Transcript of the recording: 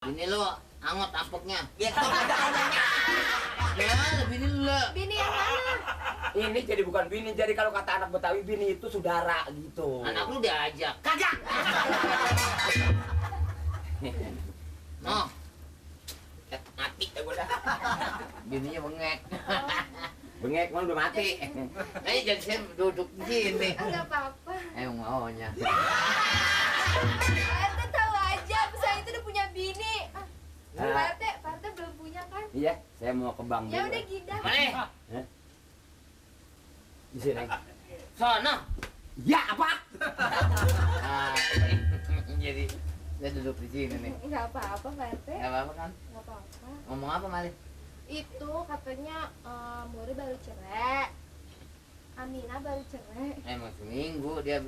Ini lo angot apoknya. Ya kok ada anaknya. Ya, bini lu. Bini yang mana? Ini jadi bukan bini, jadi kalau kata anak Betawi bini itu saudara gitu. Anak lu diajak. Kagak. Oh, Mati ya gua dah. bininya bengek. Bengek mah udah mati. Eh, jadi saya duduk di sini. Enggak apa-apa. Maunya. Pak RT tahu aja, saya itu udah punya bini. Pak RT belum punya kan? Iya, saya mau ke bank Ya dulu. udah gidang. Mana? Di sini. Sono. Ya apa? Ah, jadi saya duduk di sini nih. Enggak apa-apa Pak RT. Gak apa-apa kan? Enggak apa-apa. Ngomong apa Mali? Itu katanya Muri baru cerai. Amina baru cerai. Emang seminggu dia.